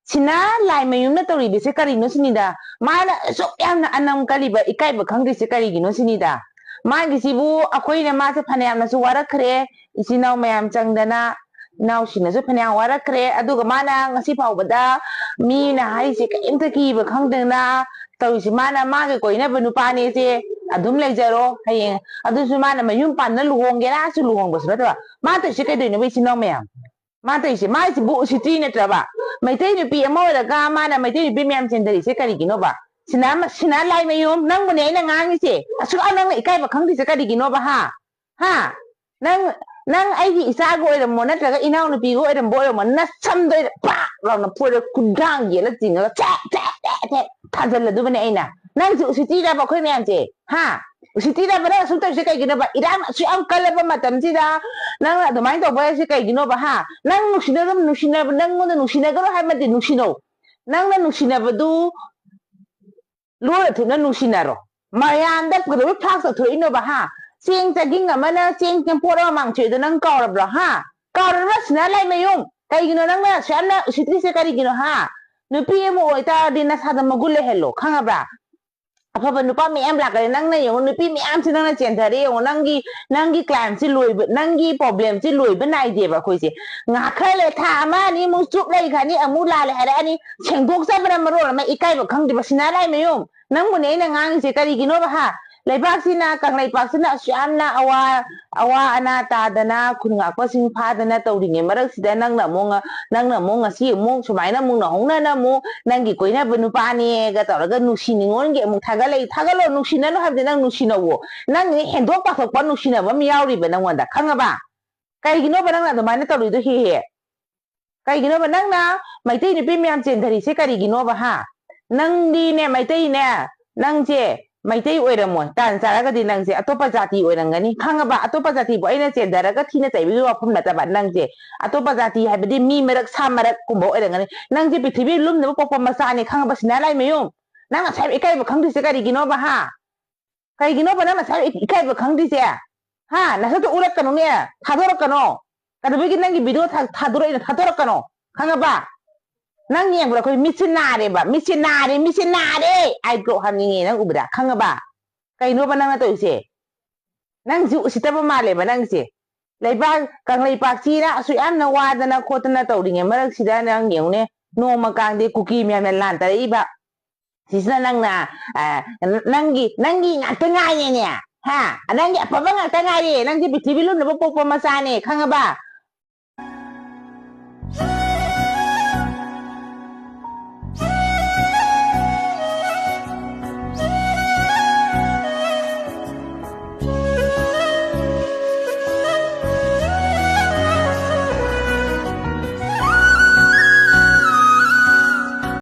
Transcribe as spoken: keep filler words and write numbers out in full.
ꯁꯤꯅ ꯂꯥꯏꯃꯌꯨꯝꯅ ꯇꯧꯔꯤꯕꯁꯦ ꯀꯔꯤꯅꯣ ꯁꯤꯅꯤꯗ? ꯃꯥꯅ ꯑꯁꯨꯛ ꯌꯥꯝꯅ ꯑꯅꯝ ꯀꯜꯂꯤꯕ, ꯏꯀꯥꯏꯕ ꯈꯪꯗ꯭ꯔꯤꯁꯦ ꯀꯔꯤꯒꯤꯅꯣ ꯁꯤꯅꯤꯗ? ꯃꯥꯒꯤꯁꯤꯕꯨ ꯑꯩꯈꯣꯏꯅ ꯃꯥꯁꯦ ꯐꯅꯌꯥꯝꯅꯁꯨ ꯋꯥꯔꯛꯈ꯭ꯔꯦ, ꯏꯆꯤꯟ ꯏꯅꯥꯎ ꯃꯌꯥꯝ ꯆꯪꯗꯅ, ꯏꯅꯥꯎꯁꯤꯡꯅꯁꯨ ꯐꯅꯌꯥꯝ ꯋꯥꯔꯛꯈ꯭ꯔꯦ, ꯑꯗꯨꯒ ꯃꯥꯅ ꯉꯁꯤ ꯐꯥꯎꯕꯗ ꯃꯤꯅ ꯍꯥꯏꯔꯤꯁꯦ ꯀꯔꯤꯝꯇ ꯀꯤꯕ ꯈꯪꯗꯅ ꯇꯧꯔꯤꯁꯦ, ꯃꯥꯅ ꯃꯥꯒ ꯀꯣꯏꯅꯕ ꯅꯨꯄꯥꯅꯦꯁꯦ ꯑꯗꯨꯝ ꯂꯩꯖꯔꯣ, ꯍꯌꯦꯡ ꯑꯗꯨꯁꯨ ꯃꯥꯅ ꯃꯌꯨꯝ ꯄꯥꯟꯅ ꯂꯨꯍꯣꯡꯒꯦꯔꯥꯁꯨ ꯂꯨꯍꯣꯡꯕꯁꯨ ꯅꯠꯇꯕ, ꯃꯥ ꯇꯧꯔꯤꯁꯦ ꯀꯩꯗꯧꯅꯣꯕ ꯏꯆꯤꯟ ꯏꯅꯥꯎ ꯃꯌꯥꯝ? ꯃꯥ ꯇꯧꯔꯤꯁꯦ, ꯃꯥꯏꯁꯤꯕꯨ ꯎꯁꯤꯇ꯭ꯔꯤ ꯅꯠꯇ꯭ꯔꯕ? ꯃꯩꯇꯩ ꯅꯨꯄꯤ ꯑꯃ ꯑꯣꯏꯔꯒ ꯃꯥꯅ ꯃꯩꯇꯩ ꯅꯨꯄꯤ ꯃꯌꯥꯝ ꯆꯦꯟꯊꯔꯤꯁꯦ ꯀꯔꯤꯒꯤꯅꯣꯕ? ꯁꯤꯅꯥ, ꯁꯤꯅꯥ ꯂꯥꯏꯃꯌꯨꯝ, ꯅꯪꯕꯨꯅꯦ ꯑꯩꯅ ꯉꯥꯡꯉꯤꯁꯦ꯫ ꯑꯁꯨꯛ ꯌꯥꯝ ꯅꯪꯅ ꯏꯀꯥꯏꯕ ꯈꯪꯗ꯭ꯔꯤꯁꯦ ꯀꯔꯤꯒꯤꯅꯣꯕ, ꯍꯥ? ꯍꯥ? ꯅꯪ, ꯅꯪ ꯑꯩꯒꯤ ꯏꯆꯥꯒ ꯑꯣꯏꯔꯝꯃꯣ, ꯅꯠꯇ꯭ꯔꯒ ꯏꯅꯥꯎꯅꯨꯄꯤꯒ ꯑꯣꯏꯔꯝꯕ ꯑꯣꯏꯔꯝꯃꯣ, ꯅꯁꯝꯗꯣ ꯑꯩꯅ ꯄꯥꯛ ꯂꯥꯎꯅ ꯐꯣꯏꯔ ꯈꯨꯗꯥꯡ ꯌꯦꯜꯂ ꯆꯤꯡꯉꯒ ꯆꯦꯛ, ꯆꯦꯛ, ꯆꯦꯛ, ꯆꯦꯛ ꯊꯥꯖꯤꯜꯂꯗꯨꯕꯅꯦ ꯑꯩꯅ꯫ ꯅꯪꯁꯨ ꯎꯁꯤꯇ꯭ꯔꯤꯔꯕ ꯑꯩꯈꯣꯏ ꯃꯌꯥꯝꯁꯦ? ꯍꯥ? ꯎꯁꯤꯇ꯭ꯔꯤꯔꯕ ꯅꯪ ꯑꯁꯨꯛ ꯇꯧꯔꯤꯁꯦ ꯀꯩꯒꯤꯅꯣꯕ? ꯏꯔꯥꯡ ꯑꯁꯨꯛ ꯌꯥꯝ ꯀꯜꯂꯕ ꯃꯇꯝꯁꯤꯗ ꯅꯪꯅ ꯑꯗꯨꯃꯥꯏꯅ ꯇꯧꯕ ꯍꯥꯏꯁꯦ ꯀꯩꯒꯤꯅꯣꯕ? ꯍꯥ? ꯅꯪ ꯅꯨꯡꯁꯤꯅꯒꯅꯨ, ꯅꯨꯡꯁꯤꯅꯕ, ꯅꯪꯉꯣꯟꯗ ꯅꯨꯡꯁꯤꯅꯒꯅꯨ ꯍꯥꯏꯕꯗꯤ ꯅꯨꯡꯁꯤꯅꯧ꯫ ꯅꯪꯅ ꯅꯨꯡꯁꯤꯅꯕꯗꯨ ꯂꯣꯟꯅ ꯊꯨꯞꯅ ꯅꯨꯡꯁꯤꯅꯔꯣ꯫ ꯃꯌꯥꯝꯗ ꯀꯩꯗꯧꯕꯩ ꯐ꯭ꯂꯥꯛꯁ ꯇꯧꯊꯣꯛꯏꯅꯣꯕ, ꯍꯥ? ꯆꯦꯡ ꯆꯒꯤꯡ ꯑꯃꯅ ꯆꯦꯡ ꯆꯦꯡꯄꯣꯠ ꯑꯃ ꯃꯥꯡꯊꯣꯛꯑꯦꯗꯣ ꯅꯪ ꯀꯥꯎꯔꯕ꯭ꯔꯣ, ꯍꯥ? ꯀꯥꯎꯔꯕ꯭ꯔꯥ, ꯁꯤꯅꯥ ꯂꯥꯏꯃꯌꯨꯝ? ꯀꯩꯒꯤꯅꯣ ꯅꯪꯅ ꯑꯁꯨꯛ ꯌꯥꯝꯅ ꯎꯁꯤꯠꯇ꯭ꯔꯤꯁꯦ ꯀꯔꯤꯒꯤꯅꯣ, ꯍꯥ? ꯅꯨꯄꯤ ꯑꯃ ꯑꯣꯏꯇꯥꯔꯗꯤ ꯅꯁꯥꯗ ꯃꯒꯨꯟ ꯂꯩꯍꯜꯂꯣ, ꯈꯪꯉꯕ꯭ꯔꯥ? ꯑꯐꯕ ꯅꯨꯄꯥ ꯃꯌꯥꯝ ꯂꯥꯛꯀꯅꯤ꯫ ꯅꯪꯅ ꯌꯦꯡꯉꯣ, ꯅꯨꯄꯤ ꯃꯌꯥꯝꯁꯦ ꯅꯪꯅ ꯆꯦꯟꯊꯔꯦ ꯌꯦꯡꯉꯣ꯫ ꯅꯪꯒꯤ, ꯅꯪꯒꯤ ꯀ꯭ꯂꯥꯏꯝꯁꯦ ꯂꯣꯏꯕ, ꯅꯪꯒꯤ ꯄ꯭ꯔꯣꯕ꯭ꯂꯦꯝꯁꯦ ꯂꯣꯏꯕ ꯅꯥꯏꯗꯦꯕ ꯑꯩꯈꯣꯏꯁꯦ꯫ ꯉꯥꯏꯍꯥꯛ ꯈꯔ ꯂꯩ, ꯊꯥ ꯑꯃ ꯑꯅꯤꯃꯨꯛ ꯆꯨꯞ ꯂꯩꯈ꯭ꯔꯅꯤ, ꯑꯃꯨꯛ ꯂꯥꯜꯂꯦ ꯍꯥꯏꯔꯛꯑꯅꯤ꯫ ꯁꯦꯡꯗꯣꯛꯆꯕꯅ ꯃꯔꯣꯜ ꯑꯃ ꯏꯀꯥꯏꯕ ꯈꯪꯗ꯭ꯔꯤꯕ ꯁꯤꯅꯥ ꯂꯥꯏꯃꯌꯨꯝ꯫ ꯅꯪꯕꯨꯅꯦ ꯑꯩꯅ ꯉꯥꯡꯉꯤꯁꯦ ꯀꯔꯤꯒꯤꯅꯣꯕ, ꯍꯥ? ꯂꯩꯕꯥꯛꯁꯤꯅ, ꯀꯪꯂꯩꯄꯥꯛꯁꯤꯅ ꯑꯁꯨꯛ ꯌꯥꯝꯅ ꯑꯋꯥ, ꯑꯋꯥ ꯑꯅꯥ ꯇꯥꯗꯅ, ꯈꯨꯟ ꯉꯥꯛꯄꯁꯤꯡ ꯐꯥꯗꯅ ꯇꯧꯔꯤꯉꯩ ꯃꯔꯛꯁꯤꯗ ꯅꯪꯅ ꯑꯃꯨꯛ ꯉ-, ꯅꯪꯅ ꯑꯃꯨꯛ ꯉꯁꯤ ꯑꯃꯨꯛ ꯁꯨꯃꯥꯏꯅ ꯑꯃꯨꯛ ꯅꯧꯍꯧꯅꯅ ꯑꯃꯨꯛ ꯅꯪꯒꯤ ꯀꯣꯏꯅꯕ ꯅꯨꯄꯥꯅꯦꯒ ꯇꯧꯔꯒ ꯅꯨꯡꯁꯤ ꯅꯨꯡꯉꯣꯟꯒꯤ ꯑꯃꯨꯛ ꯊꯥꯒꯠꯂꯛꯏ꯫ ꯊꯥꯒꯠꯂꯣ, ꯅꯨꯡꯁꯤꯅꯅꯨ ꯍꯥꯏꯕꯗꯤ ꯅꯪ ꯅꯨꯡꯁꯤꯅꯧꯋꯣ꯫ ꯅꯪꯒꯤꯗꯤ ꯍꯦꯟꯗꯣꯛ ꯄꯥꯊꯣꯛꯄ ꯅꯨꯡꯁꯤꯅꯕ ꯑꯃ ꯌꯥꯎꯔꯤꯕ ꯅꯪꯉꯣꯟꯗ, ꯈꯪꯉꯕ? ꯀꯩꯒꯤꯅꯣꯕ ꯅꯪꯅ ꯑꯗꯨꯃꯥꯏꯅ ꯇꯧꯔꯤꯗꯣ ꯍꯦꯛ ꯍꯦꯛ? ꯀꯩꯒꯤꯅꯣꯕ ꯅꯪꯅ ꯃꯩꯇꯩ ꯅꯨꯄꯤ ꯃꯌꯥꯝ ꯆꯦꯟꯊꯔꯤꯁꯦ ꯀꯔꯤꯒꯤꯅꯣꯕ, ꯍꯥ? ꯅꯪꯗꯤꯅꯦ, ꯃꯩꯇꯩꯅꯦ, ꯅꯪꯁꯦ ꯃꯩꯇꯩ ꯑꯣꯏꯔꯝꯃꯣꯏ꯫ ꯇꯥꯟ ꯆꯥꯔꯒꯗꯤ ꯅꯪꯁꯦ ꯑꯇꯣꯞꯄ ꯖꯥꯇꯤ ꯑꯣꯏꯔꯝꯒꯅꯤ, ꯈꯪꯉꯕ? ꯑꯇꯣꯞꯄ ꯖꯥꯇꯤꯕꯨ ꯑꯩꯅ ꯆꯦꯟꯊꯔꯒ ꯊꯤꯅ ꯆꯩꯕꯒꯤ ꯋꯥꯐꯝ ꯅꯠꯇꯕ, ꯅꯪꯁꯦ ꯑꯇꯣꯞꯄ ꯖꯥꯇꯤ ꯍꯥꯏꯕꯗꯤ ꯃꯤ ꯃꯔꯛ, ꯁꯥ ꯃꯔꯛ ꯀꯨꯝꯕ ꯑꯣꯏꯔꯝꯒꯅꯤ꯫ ꯅꯪꯁꯦ ꯄ꯭ꯔꯤꯊꯤꯕꯤ ꯂꯨꯝꯅꯕ ꯄꯣꯛꯄ ꯃꯆꯥꯅꯤ, ꯈꯪꯉꯕ, ꯁꯤꯅꯥ ꯂꯥꯏꯃꯌꯨꯝ? ꯅꯪ ꯉꯁꯥꯏ ꯏꯀꯥꯏꯕ ꯈꯪꯗ꯭ꯔꯤꯁꯦ ꯀꯔꯤꯒꯤꯅꯣꯕ, ꯍꯥ? ꯀꯩꯒꯤꯅꯣꯕ ꯅꯪ ꯅꯁꯥ ꯏꯀꯥꯏꯕ ꯈꯪꯗ꯭ꯔꯤꯁꯦ? ꯍꯥ? ꯅꯁꯛꯇꯣ ꯎꯔꯛꯀꯅꯨꯅꯦ, ꯊꯥꯗꯣꯔꯛꯀꯅꯣ꯫ ꯀꯩꯗꯧꯕꯒꯤ ꯅꯪꯒꯤ ꯚꯤꯗꯤꯑꯣ ꯊꯥ-, ꯊꯥꯗꯣꯔꯛꯏꯅꯣ? ꯊꯥꯗꯣꯔꯛꯀꯅꯣ, ꯈꯪꯉꯕ? ꯅꯪ ꯌꯦꯡꯕꯗ ꯑꯩꯈꯣꯏ ꯃꯤꯠꯁꯦ ꯅꯥꯔꯦꯕ, ꯃꯤꯠꯁꯦ ꯅꯥꯔꯦ, ꯃꯤꯠꯁꯦ ꯅꯥꯔꯦ, ꯑꯥꯏ ꯗ꯭ꯔꯣꯞ ꯍꯥꯞꯅꯤꯡꯉꯦ ꯅꯪ ꯎꯕꯗ, ꯈꯪꯉꯕ? ꯀꯩꯅꯣꯕ ꯅꯪꯅ ꯇꯧꯔꯤꯁꯦ? ꯅꯪꯁꯦ ꯎꯁꯤꯠꯇꯕ ꯃꯥꯜꯂꯦꯕ ꯅꯪꯁꯦ꯫ ꯂꯩꯕꯥꯛ ꯀꯪꯂꯩꯄꯥꯛꯁꯤꯗ ꯑꯁꯨꯛ ꯌꯥꯝꯅ ꯋꯥꯗꯅ ꯈꯣꯠꯇꯅ ꯇꯧꯔꯤꯉꯩ ꯃꯔꯛꯁꯤꯗ ꯅꯪ ꯌꯦꯡꯉꯨꯅꯦ, ꯅꯣꯡꯃ ꯀꯥꯡꯗꯦ ꯀꯨꯀꯤ ꯃꯌꯥꯝꯅ ꯂꯥꯟ ꯇꯥꯔꯛꯏꯕ꯫ ꯁꯤꯁꯤꯅ ꯅꯪꯅ, ꯑ, ꯅꯪꯒꯤ, ꯅꯪꯒꯤ ꯉꯥꯛꯇ ꯉꯥꯏꯔꯦꯅꯦ꯫ ꯍꯥ? ꯅꯪꯒꯤ ꯑꯐꯕ ꯉꯥꯛꯇ ꯉꯥꯏꯔꯦ꯫ ꯅꯪꯁꯦ ꯄ꯭ꯔꯤꯊꯤꯕꯤ ꯂꯨꯝꯅꯕ ꯄꯣꯛꯄ ꯃꯆꯥꯅꯦ, ꯈꯪꯉꯕ?